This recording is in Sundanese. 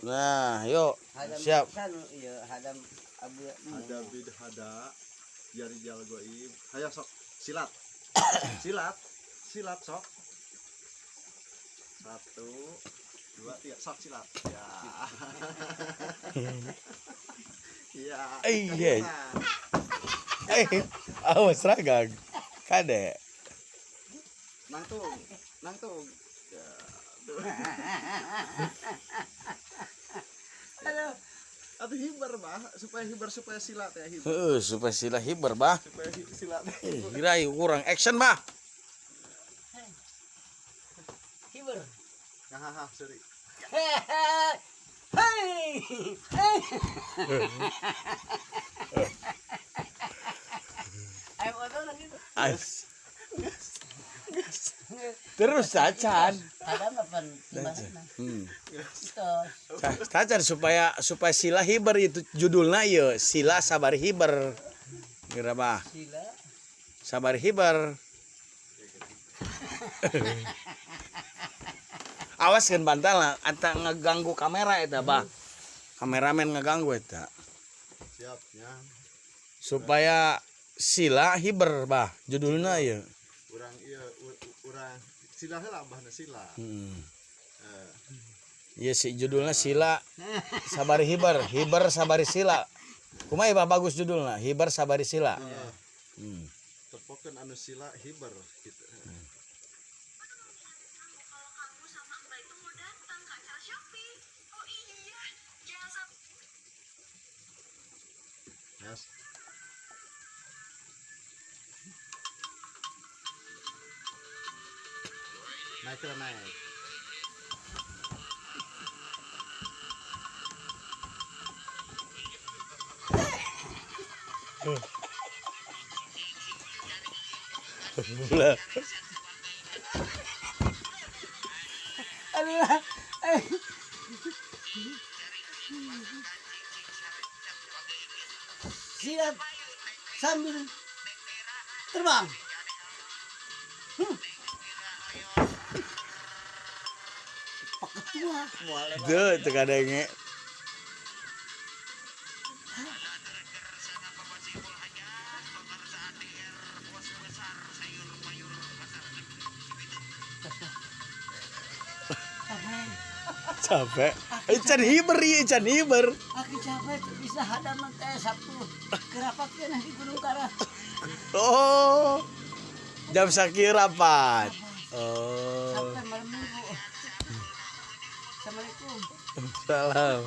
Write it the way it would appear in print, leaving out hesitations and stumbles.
Nah, yuk. Siap. Iya, hadam abu Ada bid hada jari jal goib. Hayo sok silat. Silat. Silat sok. 1 2 3 sok silat. Ya. Iya. Iya. Awas ragag. Kade. Nangtung, nangtung. Ya. Aduh. Atau hibar bah, supaya hibar supaya silat ya hibar. Heeh, supaya sila hibar bah. Supaya silat. Kira kurang action bah. Hibar. Hahaha, sorry. Hei. Hei. Ayo foto lagi. Terus cacan. Hadam apa gimana? Cacan supaya sila hibar itu judulnya ya sila sabar hibar. Kira bah. Sila sabar hibar. Awas kan bantal lah, anta ngeganggu kamera eta bah. Kameramen ngeganggu eta. Siap ya. Supaya sila hiber bah judulnya ya. Urang iya urang sila heula abahna sila. Iya sih judulnya sila sabari hiber, hiber sabari sila. Kumaha bah bagus judulnya, hiber sabari sila. Tepokeun anu sila hiber gitu. Kalau kamu sama Mbak itu mau datang ke acara shopping. Oh iya, jangan sampai Yes. Naik lah naik. Lah. Aduh. Silat sambil terbang. Pak Ketua. Duh, teu kadenge. Capek. Can hiber ieu, can hiber. Aku capek bisa hadam teh Sabtu. Kerapat keneh di Gunung Kara. Oh. Jam sakieu rapat. Oh. Sampai malam Minggu. Assalamualaikum. Salam.